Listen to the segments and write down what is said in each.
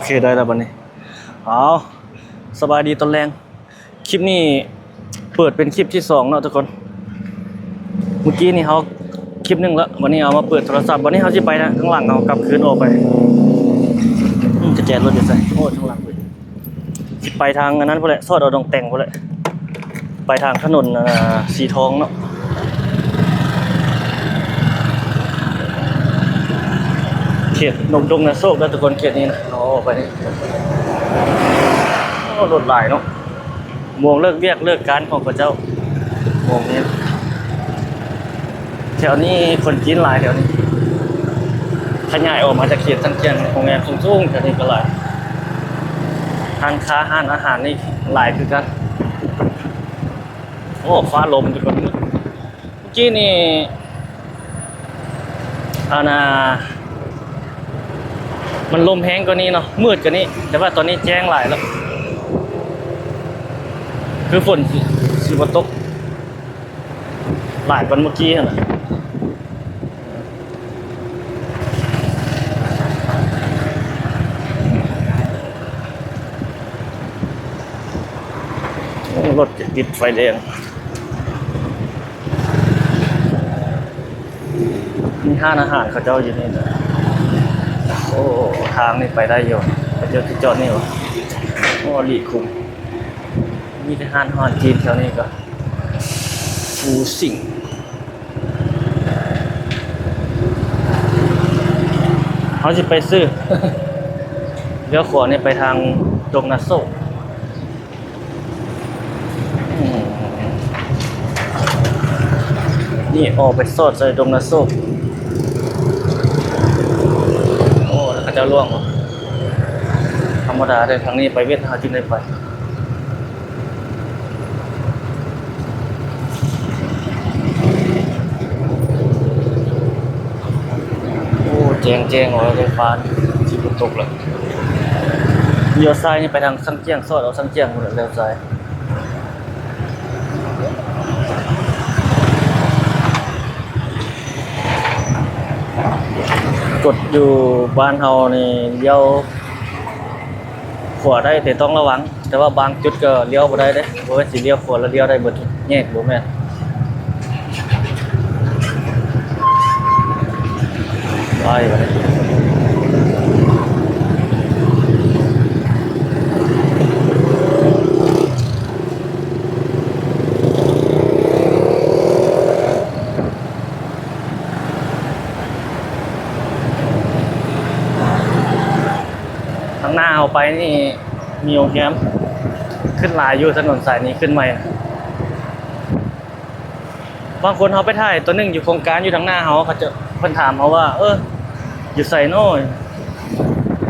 ເຄ ໄດ້ແລ້ວບັດນີ້. ເອົາ ສະບາຍດີຕອນແລງ. ຄລິບນີ້ເປີດເປັນຄລິບທີສອງເນາະທຸກຄົນ. ເມື່ອກີ້ນີ້ເຮົາຄລິບໜຶ່ງແລ້ວ, ບັດນີ້ເອົາມາເປີດໂທລະສັບ. ບັດນີ້ເຮົາຊິໄປທາງຫຼັງ, ເຮົາກັບຄືນອອກໄປ. ອືມ ກະແຈລົດຢູ່ໃສ? ໂອ້ ທາງຫຼັງພຸ້ນ. ຊິໄປທາງອັນນັ້ນພຸ້ນແຫຼະ, ຊອດເອົາດອງແຕ່ງພຸ້ນແຫຼະ, ໄປທາງຖະໜົນ ອ່າ ສີທອງເນາະ. ເຂດດົງນາໂຊກເດີທຸກຄົນ, ເຂດນີ້ນະ ເຮົາອອກໄປນີ້. ໂອ້ ລົດຫຼາຍເນາະ, ໂມງເລີກວຽກເລີກການຂອງເຂົາເຈົ້າ ໂມງນີ້. ແຖວນີ້ຄົນຈີນຫຼາຍແຖວນີ້, ຂະຫຍາຍອອກມາຈາກເຂດຊານຈຽງ, ໂຮງແຮມສູງໆແຖວນີ້ກໍຫຼາຍ, ຮ້ານຄ້າຮ້ານອາຫານນີ້ຫຼາຍຄືກັນ. ໂອ້ ຟ້າລົມທຸກຄົນ. ເມື່ອກີ້ນີ້ ອັນນ່າ ມັນລົມແຮງກວ່ານີ້ເນາະ, ມືດກວ່ານີ້, ແຕ່ວ່າຕອນນີ້ແຈ້ງຫຼາຍແລ້ວ, ຄືຝົນຊິ ຊິບໍ່ຕົກຫຼາຍກວ່າເມື່ອກີ້ຫັ້ນນະ. ໂອ້ ລົດຈະຕິດໄຟແດງ. ມີຮ້ານອາຫານເຂົາເຈົ້າຢູ່ນີ້ນະ. ໂອ້ ທາງນີ້ໄປໄດ້ຢູ່, ເຂົາເຈົ້າຊິຈອດນີ້ຫວາ? ໂອ້ ຫຼີກຄຸມ. ມີແຕ່ຮ້ານອາຫານຈີນແຖວນີ້ກໍ ຟູຊິງ. ເຮົາຊິໄປຊື້ ລ້ຽວຂວານີ້ໄປທາງດົງນາໂຊກ. ອືມ ນີ້ອອກໄປສອດໃສ່ດົງນາໂຊກ. ໂອ້ ເຂົາເຈົ້າລ່ວງ ທຳມະດາເດ້, ທາງນີ້ໄປເວັດ ເຮົາຈຶ່ງໄດ້ໄປ. ໂອ້ ແຈ້ງໆ ວ່າໄຟຟ້າຊິບໍ່ຕົກແລ້ວ. ລ້ຽວຊ້າຍນີ້ໄປທາງຊານຈຽງ, ຊອດເອົາຊານຈຽງພຸ້ນແຫຼະ, ລ້ຽວຊ້າຍ. ກົດຢູ່ບ້ານເຮົານີ້ລ້ຽວຂວາໄດ້ ແຕ່ຕ້ອງລະວັງ, ແຕ່ວ່າບາງຈຸດກໍລ້ຽວບໍ່ໄດ້ເດ້, ບໍ່ແມ່ນຊິລ້ຽວຂວາແລ້ວລ້ຽວໄດ້ເບິດແຍກ, ບໍ່ແມ່ນ. ໄປບັດນີ້. ທາງໜ້າເຮົາໄປນີ້ມີໂຮງແຮມຂຶ້ນຫຼາຍຢູ່, ຖະໜົນສາຍນີ້ຂຶ້ນໃໝ່. ບາງຄົນເຮົາໄປຖ່າຍຕົວໜຶ່ງຢູ່ໂຄງການຢູ່ທາງໜ້າເຮົາ, ເຂົາຈະ ເພິ່ນຖາມເຮົາວ່າ ເອີ ຢູ່ໃສເນາະ?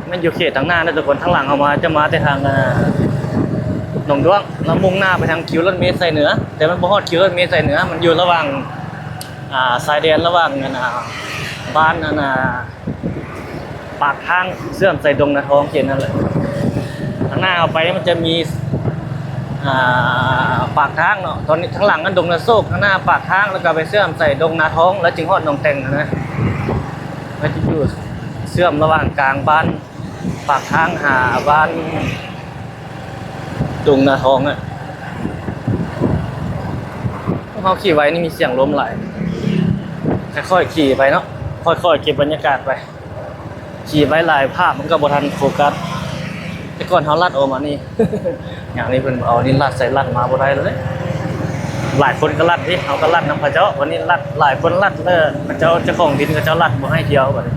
ແມ່ນຢູ່ເຂດທາງໜ້າເດີທຸກຄົນ, ທາງຫຼັງເຮົາມາຈະມາແຕ່ທາງ ອ່າ ໜອງດ້ວງ ແລ້ວມຸ່ງໜ້າໄປທາງຄິວລົດເມໄຊເໜືອ, ແຕ່ມັນບໍ່ຮອດຄິວລົດເມໄຊເໜືອ, ມັນຢູ່ລະຫວ່າງ ອ່າ ຊາຍແດນລະຫວ່າງ ອັນ ອ່າ ບ້ານ ອັນ ອ່າ ປາກທາງເຊື່ອມໃສ່ດົງນາທອງເຂດນັ້ນແຫຼະ. ທາງໜ້າເຮົາໄປມັນຈະມີ ອ່າ ປາກທາງເນາະ, ຕອນນີ້ທາງຫຼັງນັ້ນດົງນາໂຊກ, ທາງໜ້າປາກທາງ ແລ້ວກໍໄປເຊື່ອມໃສ່ດົງນາທອງ ແລ້ວຈຶ່ງຮອດໜອງແຕ່ງຫັ້ນນະ. ມັນຈະຢູ່ເຊື່ອມລະຫວ່າງກາງບ້ານປາກທາງຫາບ້ານດົງນາທອງນະ. ພວກເຮົາຂີ່ໄວນີ້ມີສຽງລົມຫຼາຍ, ຄ່ອຍໆຂີ່ໄປເນາະ, ຄ່ອຍໆເກັບບັນຍາກາດໄປ. ຂີ່ໄວຫຼາຍພາບມັນກໍບໍ່ທັນໂຟກັສ. ແຕ່ກ່ອນເຮົາລັດອອກມານີ້ ຢ່າງນີ້ເພິ່ນເອົານີ້ລັດໃສ່ລັດມາບໍ່ໄດ້ເລີຍ. ຫຼາຍຄົນກໍລັດເດ້, ເຮົາກໍລັດນຳເຂົາເຈົ້າ, ວັນນີ້ລັດ ຫຼາຍຄົນລັດແລ້ວ ເຂົາເຈົ້າ ເຈົ້າຂອງດິນເຂົາເຈົ້າລັດບໍ່ໃຫ້ທ່ຽວບັດນີ້.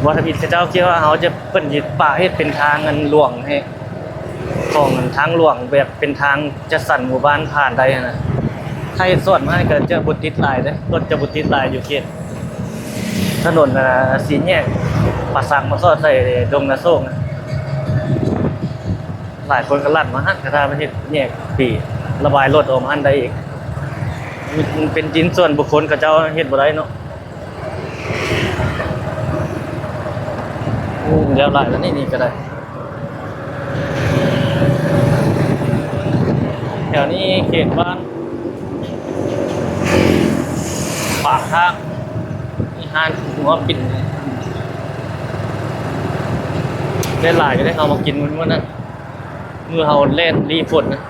ບໍ່ທຳອິດເຂົາເຈົ້າຄິດວ່າເຮົາຈະ ເພິ່ນຊິປະເຮັດເປັນທາງອັນຫຼວງໃຫ້ ຂອງທາງຫຼວງ ແບບເປັນທາງຈັດສັນໝູ່ບ້ານຜ່ານໄດ້ຫັ້ນນະ. ຖ້າເຮັດສອດມາໃຫ້ກໍຈະບໍ່ຕິດຫຼາຍເດ້, ລົດຈະບໍ່ຕິດຫຼາຍຢູ່ເຂດ ຖະໜົນ ອ່າ ສີ່ແຍກປ່າສັກມາສອດໃສ່ດົງນາໂຊກນະ. ຫຼາຍຄົນກໍລັດມາຫັ້ນ, ກໍຖ້າມັນເຮັດແຍກປີ ລະບາຍລົດອອກມາຫັ້ນໄດ້ອີກ. ມັນເປັນດິນສ່ວນບຸກຄົນ, ເຂົາເຈົ້າເຮັດບໍ່ໄດ້ເນາະ. ໂອ້ ແລ້ວຫຼາຍແລ້ວນີ້ ນີ້ກໍໄດ້. ແຖວນີ້ເຂດບ້ານປາກທາງ ມີຮ້ານຫົວປິ່ນ. ໄດ້ຫຼາຍຢູ່ເດ້ ເຮົາມາກິນມື້ນັ້ນ ມື້ເຮົາແລ່ນລີ້ຝົນນະ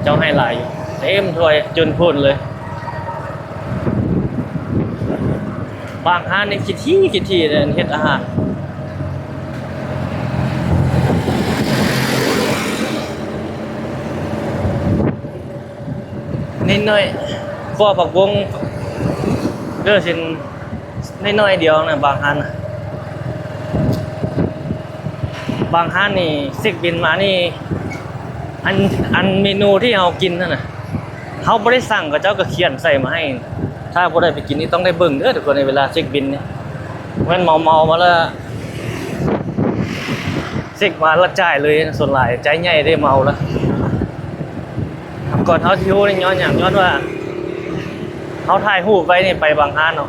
ເຈົ້າໃຫ້ຫຼາຍຢູ່ ເຕັມຖ້ວຍຈົນພຸ້ນເລີຍ. ບາງຮ້ານນີ້ຂີ້ຖີ່ຂີ້ຖີ່ເດ້ເຮັດອາຫານ. ນິດໜ້ອຍ ຂົ້ວຜັກບົ້ງເດີຊິນ ໜ້ອຍໆດຽວນະ ບາງຮ້ານນະ ບາງຮ້ານນີ້ເຊັກບິນມານີ້ ອັນ ອັນເມນູທີ່ເຮົາກິນຫັ້ນນະ ເຮົາບໍ່ໄດ້ສັ່ງ ເຂົາເຈົ້າກໍຂຽນໃສ່ມາໃຫ້. ຖ້າຜູ້ໃດໄປກິນນີ້ຕ້ອງໄດ້ເບິ່ງເດີທຸກຄົນ ໃນເວລາເຊັກບິນນີ້ ແມ່ນເມົາໆມາແລ້ວ ເຊັກມາແລ້ວຈ່າຍເລີຍ ສ່ວນຫຼາຍໃຈໃຫຍ່ເດ້ ເມົາລະ. ກ່ອນເຮົາຊິຮູ້ນີ້ຍ້ອນຫຍັງ? ຍ້ອນວ່າເຮົາຖ່າຍຮູບໄວ້ນີ້ໄປບາງຮ້ານເນາະ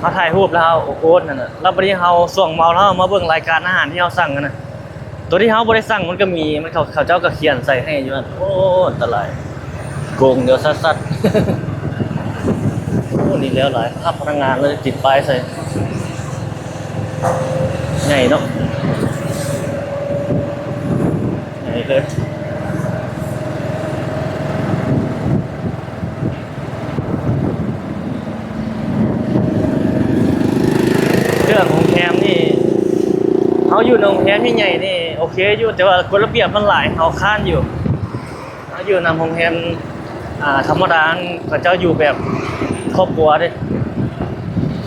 ເຮົາຖ່າຍຮູບແລ້ວເຮົາໂອດນັ້ນນະ ແລ້ວບັດນີ້ເຮົາຊ່ວງເມົາແລ້ວເຮົາມາເບິ່ງລາຍການອາຫານທີ່ເຮົາສັ່ງຫັ້ນນະ ໂຕທີ່ເຮົາບໍ່ໄດ້ສັ່ງມັນກໍມີ ມັນເຂົາ ເຂົາເຈົ້າກໍຂຽນໃສ່ໃຫ້ຢູ່ຫັ້ນ. ໂອ້ ອັນຕະລາຍ ໂກງເດີຊັດໆ. ໂອ້ ນີ້ແລ້ວຫຼາຍ ຮັບພະນັກງານເລີຍ ຕິດປ້າຍໃສ່ ໃຫຍ່ເນາະ ໃຫຍ່ເລີຍ. ເລື່ອງໂຮງແຮມນີ້ ເຮົາຢູ່ໃນໂຮງແຮມໃຫຍ່ໆນີ້ໂອເຄຢູ່ ແຕ່ວ່າກົດລະບຽບມັນຫຼາຍ ເຮົາຄ້ານຢູ່. ເຮົາຢູ່ນຳໂຮງແຮມ ອ່າ ທຳມະດາ ເຂົາເຈົ້າຢູ່ແບບຄອບຄົວເດ້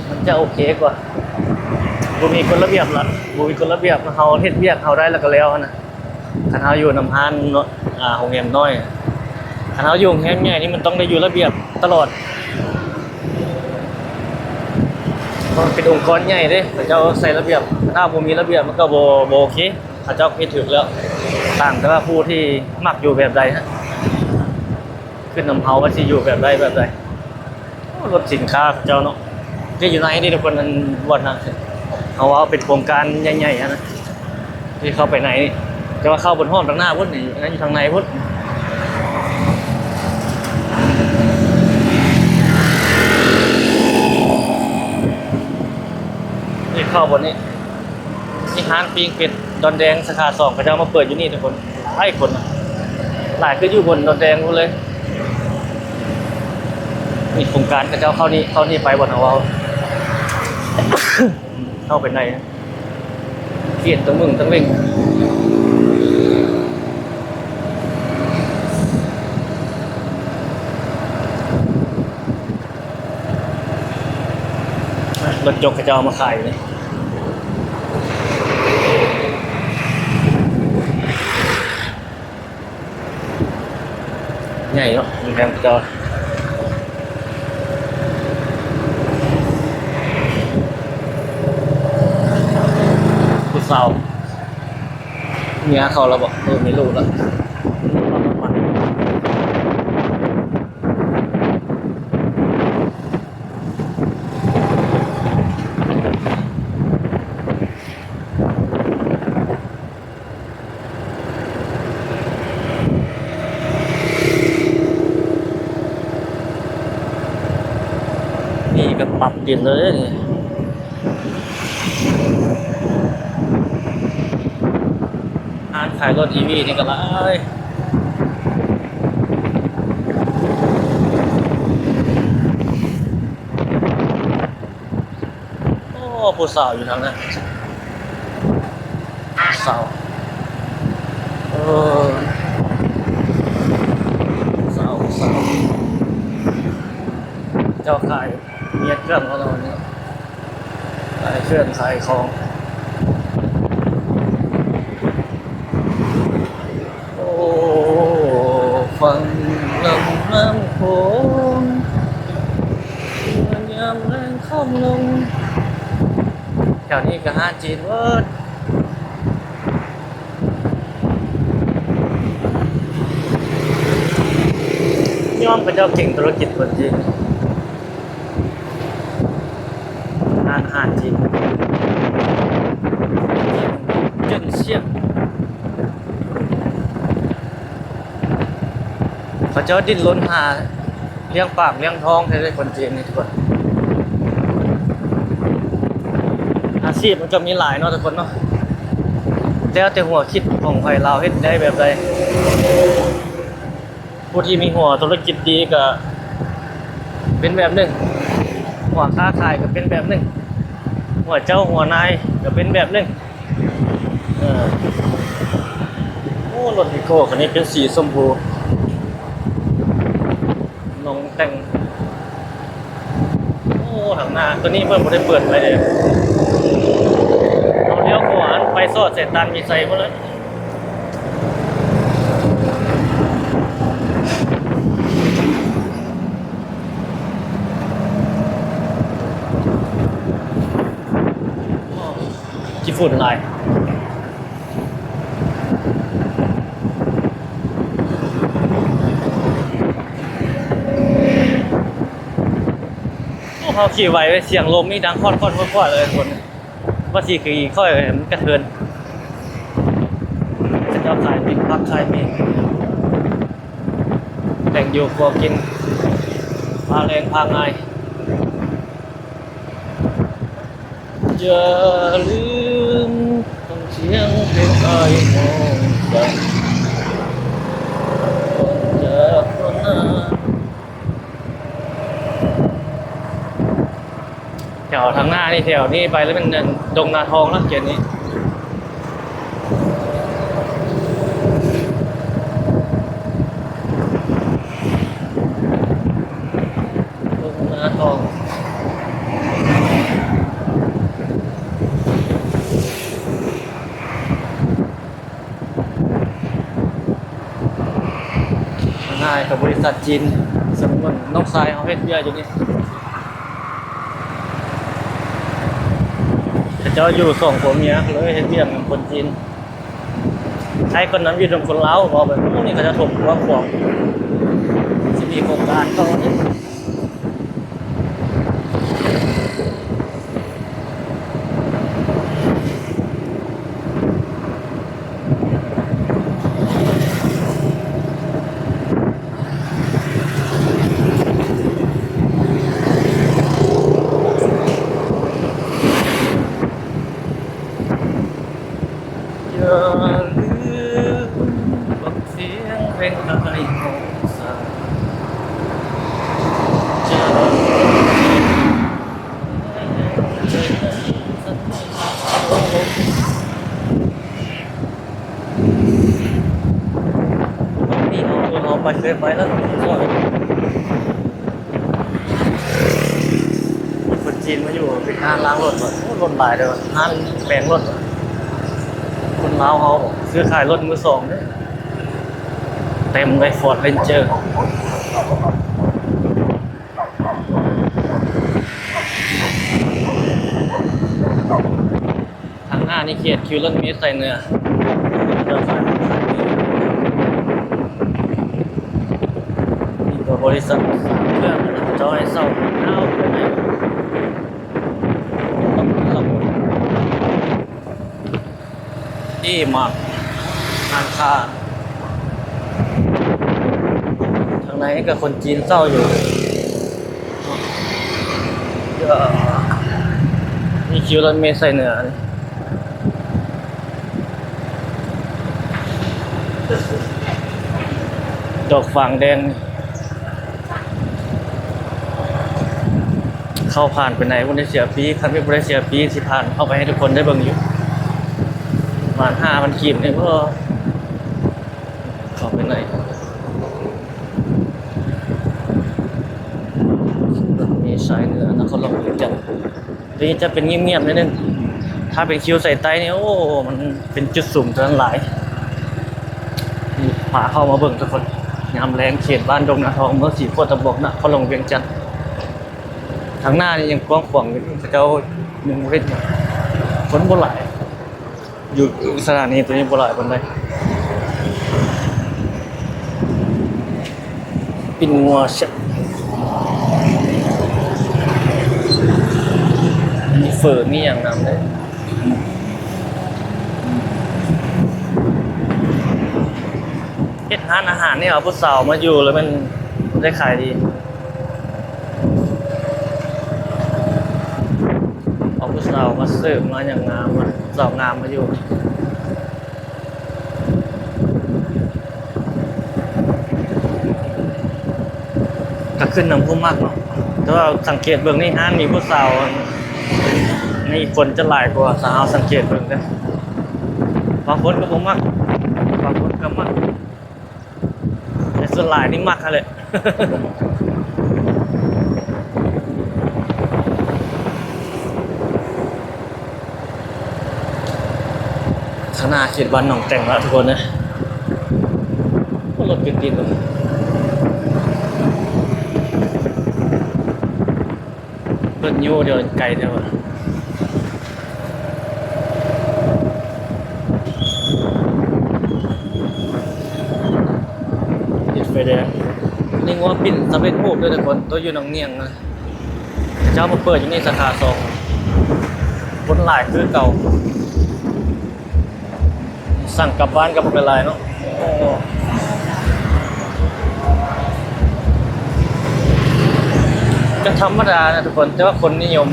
ມັນຈະໂອເຄກວ່າ ບໍ່ມີກົດລະບຽບລັດ ບໍ່ມີກົດລະບຽບ ເຮົາເຮັດວຽກເຮົາໄດ້ແລ້ວກໍແລ້ວຫັ້ນນະ. ຄັນເຮົາຢູ່ນຳຮ້ານເນາະ ອ່າ ໂຮງແຮມນ້ອຍ ຄັນເຮົາຢູ່ໂຮງແຮມໃຫຍ່ນີ້ມັນຕ້ອງໄດ້ຢູ່ລະບຽບຕະຫຼອດ ເພາະມັນເປັນອົງກອນໃຫຍ່ເດ້ ເຂົາເຈົ້າໃສ່ລະບຽບ ຖ້າບໍ່ມີລະບຽບມັນກໍບໍ່ ບໍ່ໂອເຄ ເຂົາເຈົ້າເຮັດຖືກແລ້ວ ຕ່າງແຕ່ວ່າຜູ້ທີ່ມັກຢູ່ແບບໃດຫັ້ນ ຂຶ້ນນຳເຮົາວ່າຊິຢູ່ແບບໃດແບບໃດ. ໂອ້ ລົດສິນຄ້າເຂົາເຈົ້າເນາະ ທີ່ຢູ່ໃນນີ້ທຸກຄົນ ອັນບ່ອນນັ້ນ ເຮົາເວົ້າເປັນໂຄງການໃຫຍ່ໆຫັ້ນນະ ທີ່ເຂົ້າໄປໃນນີ້ ແຕ່ວ່າເຂົ້າບໍ່ຮອດທາງໜ້າພຸ້ນ ຢູ່ທາງໃນພຸ້ນ ນີ້ເຂົ້າບ່ອນນີ້. ມີຮ້ານປີ້ງເປັດດອນແດງສາຂາສອງ ເຂົາເຈົ້າມາເປີດຢູ່ນີ້ທຸກຄົນ ຫຼາຍຄົນນະ ຫຼາຍຄືຢູ່ບົນດອນແດງພຸ້ນເລີຍ. ນີ້ໂຄງການເຂົາເຈົ້າເຂົ້ານີ້ ເຂົ້ານີ້ໄປບ່ອນເຮົາເວົ້າ ເຂົ້າໄປໃນ ເຂດຕັງເບິ່ງຕັງເວັງ. ລົດຈົກເຂົາເຈົ້າເອົາມາຂາຍຢູ່ນີ້ ໃຫຍ່ເນາະ ໂຮງແຮມເຂົາເຈົ້າ. ຜູ້ສາວ ເມຍເຂົາແລ້ວບໍ? ເອີ ມີລູກແລ້ວ. ນີ້ກໍປັບດິນເລີຍນີ້. ຮ້ານຂາຍລົດອີວີນີ້ກໍຫຼາຍ. ໂອ້ ຜູ້ສາວຢູ່ທາງນັ້ນ ສາວ ເອີ ສາວ ສາວ ເຈົ້າຂາຍ ມີເຄື່ອງຂອງເຮົານີ້ ຂາຍເຄື່ອງຂາຍຂອງ. ໂອ້ ຝັ່ງລຳນ້ຳໂຂງ ຍາມແລງຄ່ຳລົງ ແຖວນີ້ກໍຮ້ານຈີນເບິດ ຍ້ອນເຂົາເຈົ້າເກັ່ງທຸລະກິດເພິ່ນຈີນ. ຮ້ານອາຫານຈີນ ເຈິນຊຽງ ເຂົາເຈົ້າດີ້ນລົນຫາລ້ຽງປາກລ້ຽງທ້ອງແທ້ເດ້ ຄົນຈີນນີ້ທຸກຄົນ. ອາ ຊີບມັນກໍມີຫຼາຍເນາະທຸກຄົນເນາະ ແລ້ວແຕ່ຫົວຄິດຂອງໃຜລາວເຮັດໄດ້ແບບໃດ. ຜູ້ທີ່ມີຫົວທຸລະກິດດີກໍເປັນແບບໜຶ່ງ, ຫົວຄ້າຂາຍກໍເປັນແບບໜຶ່ງ, ຫົວເຈົ້າຫົວນາຍກໍເປັນແບບໜຶ່ງ. ເອີ ໂອ້ ລົດອີໂຄຄັນນີ້ເປັນສີຊົມພູ ລົງແຕ່ງ. ໂອ້ ທາງໜ້າຕົວນີ້ເພິ່ນບໍ່ໄດ້ເປີດໄຟເດ້. ເຮົາລ້ຽວຂວາໄປສອດໃສ່ຕັນມີໄຊພຸ້ນລະ. ຂີ້ຝຸ່ນຫຼາຍ. ໂອ້ ເຮົາຂີ່ໄວເວີຍ ສຽງລົມນີ້ດັງຄອດໆ ຄອດໆ ເລີຍທຸກຄົນ. ວ່າຊິຂີ່ຄ່ອຍມັນກະເທີນ. ເຂົາເຈົ້າຂາຍຕິດຜັກຂາຍໝີ່ ແບ່ງຢູ່ຄົວກິນ ພາແລງພາງ່າຍ. ຢ່າລືມຟັງສຽງເພງອ້າຍນ້ອງກັນ ຈາກຄົນນາ. ແຖວທາງໜ້ານີ້ ແຖວນີ້ໄປແລ້ວແມ່ນດົງນາທອງເນາະ ເຂດນີ້. ເບິ່ງໜ້າກອງ ງ່າຍກັບບໍລິສັດຈີນ ສົມມຸດນ້ອງຊາຍເຮົາເຮັດວຽກຢູ່ນີ້ ເຂົາເຈົ້າຢູ່ສອງຜົວເມຍ ເລີຍເຮັດວຽກນຳຄົນຈີນ. ໃຊ້ຄົນນຳຢູ່ນຳຄົນລາວ ເວົ້າແບບນີ້ເຂົາຈະຖົມກວ້າງຂວາງ ຊິມີໂຄງການເຂົ້າ. ນີ້ເຮົາ ເຮົາໄປເລີຍ ໄປແລ້ວ ມີຄົນຈີນມາຢູ່ ເປັນຮ້ານລ້າງລົດ. ໂອ້ ລົດຫຼາຍເດີ ຮ້ານແປງລົດ. ຄົນລາວເຮົາຊື້ຂາຍລົດມືສອງເດີ ເຕັມເລີຍ ຟອດເຣນເຈີ. ທາງໜ້ານີ້ເຂດຄິວລົດເມໄຊເໜືອ ນີ້ກໍບໍລິສັດສ້າງເຄື່ອງ ເຂົາເຈົ້າໃຫ້ເຊົ່າຍາວໄປເລີຍ. ດີມາກ ຮ້ານຄ້າ ທາງໃນກໍຄົນຈີນເຊົ່າຢູ່. ນີ້ຄິວລົດເມໄຊເໜືອ ດອກຟາງແດງ. ເຂົ້າຜ່ານໄປໃນບໍ່ໄດ້ເສຍຟຣີ ຄັນບໍ່ໄດ້ເສຍຟຣີຊິຜ່ານເຂົ້າໄປໃຫ້ທຸກຄົນໄດ້ເບິ່ງຢູ່ ປະມານຫ້າພັນກີບນີ້ບໍ່ ເຂົ້າໄປໃນ ມີສາຍເໜືອນະຄອນຫຼວງວຽງຈັນ. ຕົວນີ້ຈະເປັນງຽບໆໜ້ອຍໜຶ່ງ ຖ້າເປັນຄິວສາຍໃຕ້ນີ້ ໂອ້ ມັນເປັນຈຸດສຸມຕົວນັ້ນຫຼາຍ. ພາເຂົ້າມາເບິ່ງທຸກຄົນ ຍາມແລງເຂດບ້ານດົງນາທອງ ເມືອງສີໂຄດຕະບອງ ນະຄອນຫຼວງວຽງຈັນ. ທາງໜ້ານີ້ຍັງກວ້າງຂວາງຢູ່ ເຂົາເຈົ້າຍັງບໍ່ເຮັດຫຍັງ ຄົນບໍ່ຫຼາຍ. ຢູ່ສະຖານີຕົວນີ້ບໍ່ຫຼາຍປານໃດ. ປີ້ງງົວແຊບ ມີເຝີ ມີຫຍັງນຳເດ້. ເຮັດຮ້ານອາຫານນີ້ເອົາຜູ້ສາວມາຢູ່ແລ້ວແມ່ນໄດ້ຂາຍດີ. ເອົາຜູ້ສ ເຈົ້າມາເສີມມາຫຍັງງາມ ເຈົ້າງາມມາຢູ່ ກໍຂຶ້ນນຳຜູ້ມັກເນາະ. ແຕ່ວ່າສັງເກດເບິ່ງໃນຮ້ານມີຜູ້ສາວ ນີ້ຄົນຈະຫຼາຍກວ່າ ຖ້າເຮົາສັງເກດເບິ່ງເດີ. ບາງຄົນກໍບໍ່ມັກ ບາງຄົນກໍມັກ. ແຕ່ສ່ວນຫຼາຍນີ້ມັກຫັ້ນແຫຼະ ຂ້າງໜ້າເຂດບ້ານໜອງແຕ່ງແລ້ວທຸກຄົນເອີຍ. ໂອ້ ລົດຕິດໆ ເພິ່ນຢູ່ດຽວໄກແທ້ວ່າ ຕິດໄຟແດງ. ນີ້ງົວປິ່ນສຳເລັດຮູບເດີທຸກຄົນ ໂຕຢູ່ໜອງນຽງນະ ເຂົາເຈົ້າມາເປີດຢູ່ນີ້ສາຂາສອງ ຄົນຫຼາຍຄືເກົ່າ. ສັ່ງກັບບ້ານກໍບໍ່ເປັນໄລເນາະ. ໂອ້ ກໍທຳມະດານະທຸກຄົນ ແຕ່ວ່າຄົນນິຍົມ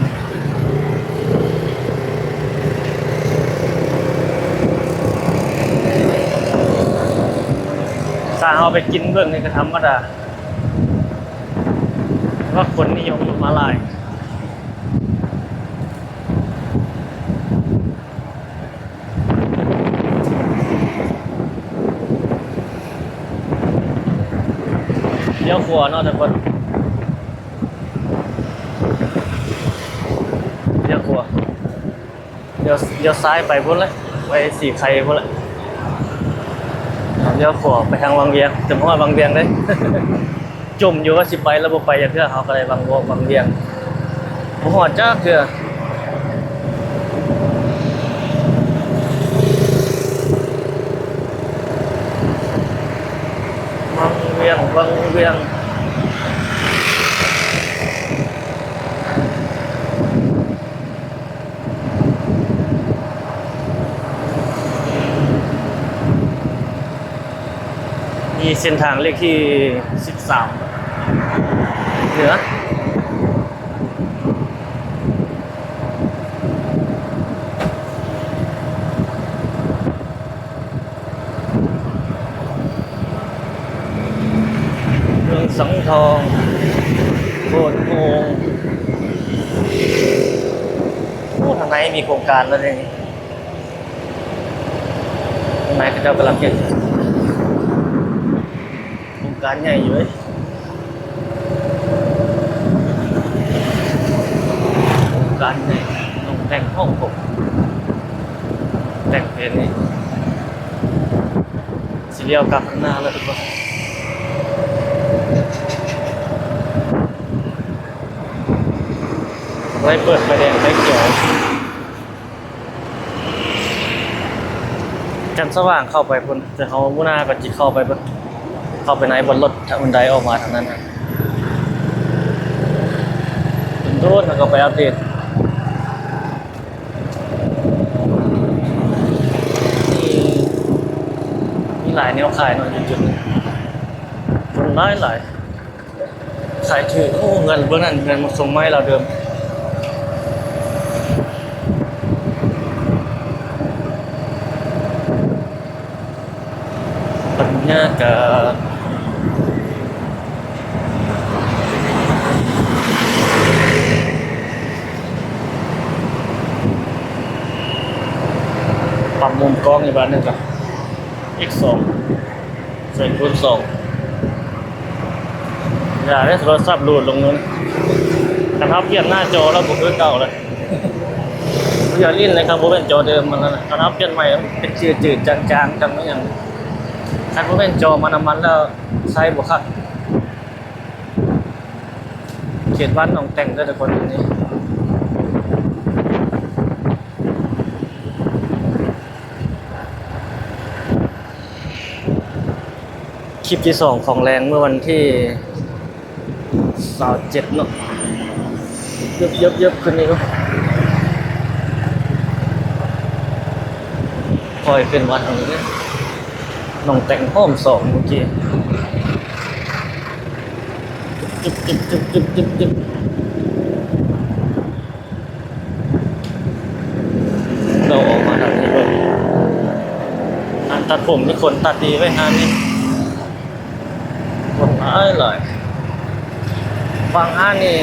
ຖ້າເຮົາໄປກິນເບິ່ງນີ້ກໍທຳມະດາ ແຕ່ວ່າຄົນນິຍົມມາຫຼາຍ. ລ້ຽວຂວາເນາະທຸກຄົນ ລ້ຽວຂວາ ລ້ຽວ ລ້ຽວຊ້າຍໄປພຸ້ນແຫຼະ ໄປສີໄຄພຸ້ນແຫຼະ. ລ້ຽວຂວາໄປທາງວັງວຽງ ຈະມາຮອດວັງວຽງເດ້. ຈົ່ມຢູ່ວ່າຊິໄປແລ້ວບໍ່ໄປຈັກເທື່ອ ເຮົາກໍໄດ້ວັງວຽງ ວັງວຽງ ບໍ່ຮອດຈັກເທື່ອ. ວັງວຽງ ວັງວຽງ ນີ້ເສັ້ນທາງເລກທີສິບສາມເໜືອ ເມືອງສັງທອງ ໂພນໂຮງ. ໂອ້ ທາງໃນມີໂຄງການແລ້ວເດ. ທາງໃນເຂົາເຈົ້າກຳລັງເຮັດ ໂຄງການໃຫຍ່ຢູ່ເວີຍ ໂຄງການໃຫຍ່ ໜອງແຕ່ງ ຫ້ອງກົກ ແຕ່ງເພນນີ້ ຊິລ້ຽວກັບຂ້າງໜ້າແລ້ວທຸກຄົນ ໄດ້ເປີດໄຟແດງໄຟຂຽວ. ຈັນສະຫວ່າງເຂົ້າໄປພຸ້ນ ແຕ່ເຮົາມື້ໜ້າກໍຊິເຂົ້າໄປເບິ່ງ ເຂົ້າໄປໃນບ່ອນລົດ ຖ້າອັນໃດອອກມາທາງນັ້ນ ໂດນໆ ແລ້ວກໍໄປອັບເດດ. ມີ ມີຫຼາຍແນວຂາຍເນາະ ຢູ່ຈຸດນີ້ ຄົນຫຼາຍໆ. ຂາຍຖືກ. ໂອ້ ເຮືອນເບື້ອງນັ້ນ ເຮືອນມາສົ່ງໄມ້ລາວເດີມ. ບັນຍາກາດ ປັບມຸມກ້ອງອີກບາດໜຶ່ງກ່ອນ ເອັກສອງ. ໃສ່ຄູນສອງ ຢ່າເດ້ ໂທລະສັບຫຼຸດລົງເລີຍ. ຄັນເຮົາປ່ຽນໜ້າຈໍແລ້ວບໍ່ຄືເກົ່າເລີຍ ບໍ່ຢາກຫຼິ້ນເລີຍ ຄັນບໍ່ແມ່ນຈໍເດີມມັນນະ. ຄັນເຮົາປ່ຽນໃໝ່ເປັນຈືດໆ ຈາງໆ ຈັ່ງແມ່ນຫຍັງ ຄັນບໍ່ແມ່ນຈໍມານຳມັນແລ້ວໃຊ້ບໍ່ຄັກ. ເຂດບ້ານໜອງແຕ່ງເດີທຸກຄົນ ອັນນີ້ ຄລິບທີສອງຂອງແລງ ເມື່ອວັນທີຊາວເຈັດເນາະ. ເຢີບໆໆ ຂຶ້ນນີ້ເນາະ ຄ່ອຍຂຶ້ນວັດເຮົານີ້ເດ້. ໜອງແຕ່ງຫ້ອມສອງເມື່ອກີ້. ຈຶບໆໆໆໆ. ຕັດຜົມນີ້ຄົນຕັດດີເວີຍຮ້ານນີ້ ຄົນຫຼາຍໆ. ບາງຮ້ານນີ້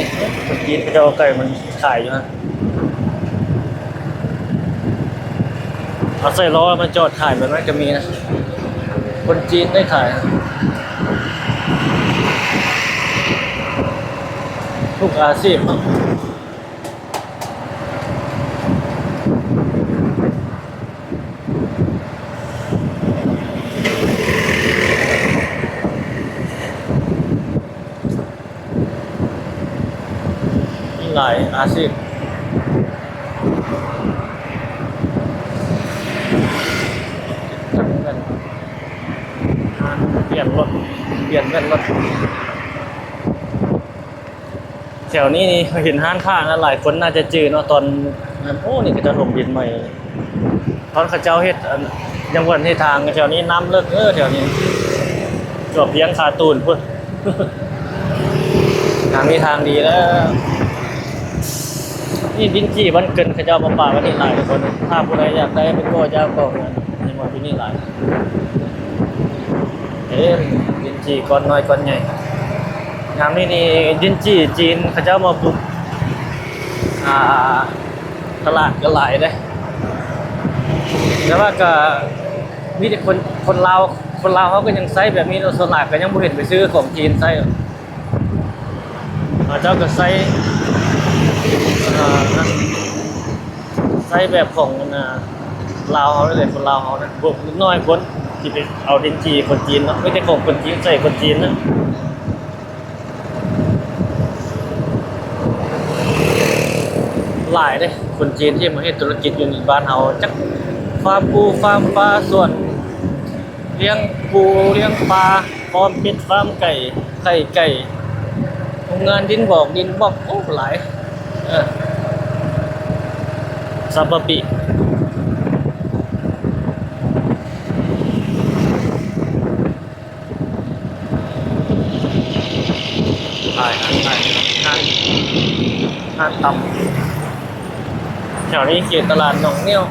ຄົນຈີນເຂົາເຈົ້າເອົາໄກ່ມາຂາຍຢູ່ຫັ້ນ ເອົາໃສ່ລໍ້ມາຈອດຂາຍແບບນັ້ນກໍມີນະ ຄົນຈີນໄດ້ຂາຍ ທຸກອາຊີບເນາະ. ມີຫຼາຍອາຊີບ ຮ້ານປ່ຽນລົດ ປ່ຽນແວ່ນລົດ. ແຖວນີ້ນີ້ເຫັນຮ້ານຄ້ານະ ຫຼາຍຄົນໜ້າຈະຈື່ເນາະ ຕອນນັ້ນ ໂອ້ ນີ້ເຂົາເຈົ້າຖົມດິນໃໝ່ ຕອນເຂົາເຈົ້າເຮັດ ອັນ ຍັງບໍ່ທັນເຮັດທາງ ແຖວນີ້ນ້ຳເລິກເດີ ແຖວນີ້ເກືອບພຽງຂາຕູນພຸ້ນ ທາງນີ້ທາງດີແລ້ວ. ນີ້ດິນຈີ່ບ້ານເກີນ ເຂົາເຈົ້າມາປະໄວ້ນີ້ຫຼາຍທຸກຄົນ ຖ້າຜູ້ໃດຢາກໄດ້ໄປກໍຢາກກໍເຮືອນ ຍັງວ່າຢູ່ນີ້ຫຼາຍ. ເຫັນດິນຈີ່ກ້ອນນ້ອຍກ້ອນໃຫຍ່ ຍາມນີ້ນີ້ດິນຈີ່ຈີນເຂົາເຈົ້າມາປຸກ ອ່າ ຕະຫຼາດກໍຫຼາຍເດ້ ແຕ່ວ່າກໍມີແຕ່ຄົນ ຄົນລາວ ຄົນລາວເຮົາກໍຍັງໃຊ້ແບບນີ້ເນາະ ສ່ວນຫຼາຍກໍຍັງບໍ່ເຫັນໄປຊື້ຂອງຈີນໃຊ້. ເຂົາເຈົ້າກໍໃຊ້ ເອີ ໃຊ້ແບບຂອງ ອັນນ່າ ລາວເຮົານີ້ແຫຼະ ຄົນລາວເຮົານະ ພວກເດັກນ້ອຍຄົນທີ່ໄປເອົາດິນຈີ່ຄົນຈີນເນາະ ມີແຕ່ຂອງຄົນຈີນໃຊ້ຄົນຈີນນະ ຫຼາຍເດ້ ຄົນຈີນທີ່ມາເຮັດທຸລະກິດຢູ່ໃນບ້ານເຮົາ ຈັກຟາມປູຟາມປາ ສວນລ້ຽງປູລ້ຽງປາ ຟາມເປັດ ຟາມໄກ່ ໄຂ່ໄກ່ ໂຮງງານດິນບອກ ດິນບອກ ໂອ້ ຫຼາຍ ເອີ ສຳປະປີ ຫຼາຍ ຮ້ານ ຮ້ານ ຮ້ານຕຳ ແຖວນີ້ເຂດຕະຫຼາດໜອງງຽວ.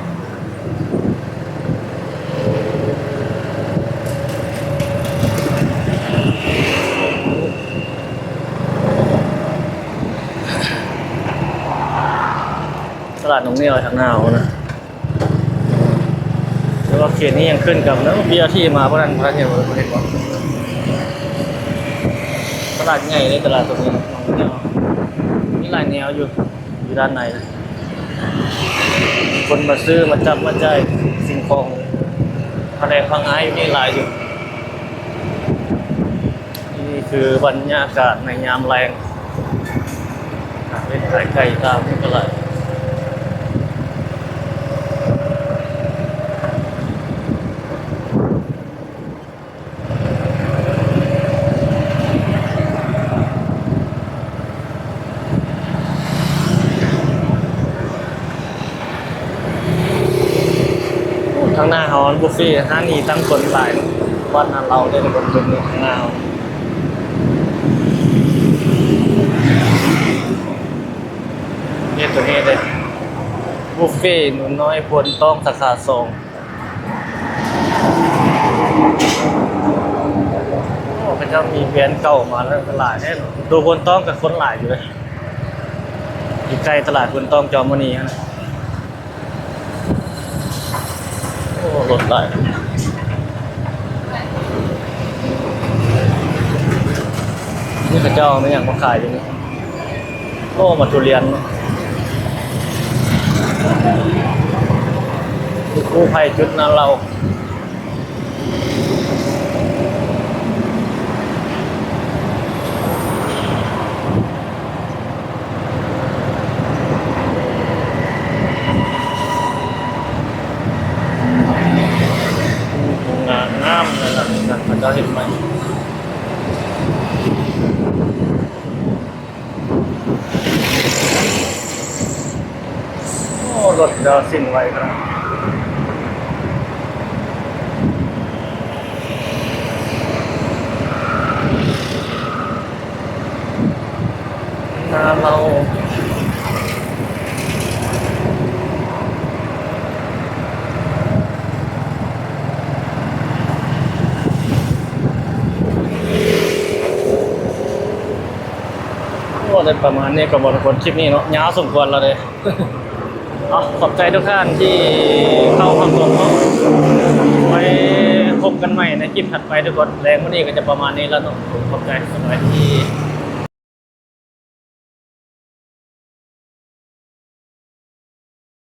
ຕະຫຼາດໜອງງຽວທາງໜ້າເຮົານະ ແຕ່ວ່າເຂດນີ້ຍັງຂຶ້ນກັບນະ ບີອາທີມາບໍ່ທັນ ບໍ່ທັນເຫັນ ບໍ່ເຫັນບໍ່ ຕະຫຼາດໃຫຍ່ເດ້ ຕະຫຼາດຕົວນີ້ ໜອງງຽວ ມີຫຼາຍແນວຢູ່ ຢູ່ດ້ານໃນ ຄົນມາຊື້ມາຈັບມາຈ່າຍສິ່ງຂອງ ພະແນກພະງາຍຢູ່ນີ້ຫຼາຍຢູ່. ນີ້ຄືບັນຍາກາດໃນຍາມແລງ ການເຮັດຂາຍໄກ່ຕາມນີ້ກໍຫຼາຍ. ໂອ້ ທາງໜ້າເຮົາບຸບເຟ ຮ້ານນີ້ຕັ້ງຄົນຫຼາຍເນາະ ບ້ານນາເລົາເດ້ ຄົນເປັນທາງໜ້າເຮົາ ເຮັດຕົວນີ້ເດ້ ບຸບເຟໜູນ້ອຍໂພນຕ້ອງສາຂາສອງ. ໂອ້ ເຂົາເຈົ້າມີແບຣນເກົ່າມາແລ້ວກໍຫຼາຍແທ້ເນາະ ໂຕໂພນຕ້ອງກໍຄົນຫຼາຍຢູ່ເດ້ ຢູ່ໃກ້ຕະຫຼາດໂພນຕ້ອງຈອມມະນີຫັ້ນນະ. ໂອ້ ລົດຫຼາຍ ນີ້ເຂົາເຈົ້າເອົາແມ່ນຫຍັງມາຂາຍຢູ່ນີ້? ໂອ້ ໝາກທຸລຽນເນາະ ກູ້ໄພຈຸດນາເລົາ. ງາມ ງາມເລີຍນະ ເຂົາເຈົ້າເຮັດໃໝ່. ໂອ້ ລົດເຈົ້າສິ້ນໄວຂະໜາດ ນາເລົາ. ປະມານນີ້ກໍບໍ່ທຸກຄົນ ຄລິບນີ້ເນາະ ຍາວສົມຄວນແລ້ວເດ້. ເອົາ ຂອບໃຈທຸກທ່ານທີ່ເຂົ້າຮັບຊົມເນາະ ໄວ້ພົບກັນໃໝ່ໃນຄລິບຖັດໄປທຸກຄົນ. ແລງມື້ນີ້ກໍຈະປະມານນີ້ແລ້ວເນາະ ຂອບໃຈ ສະບາຍດີ.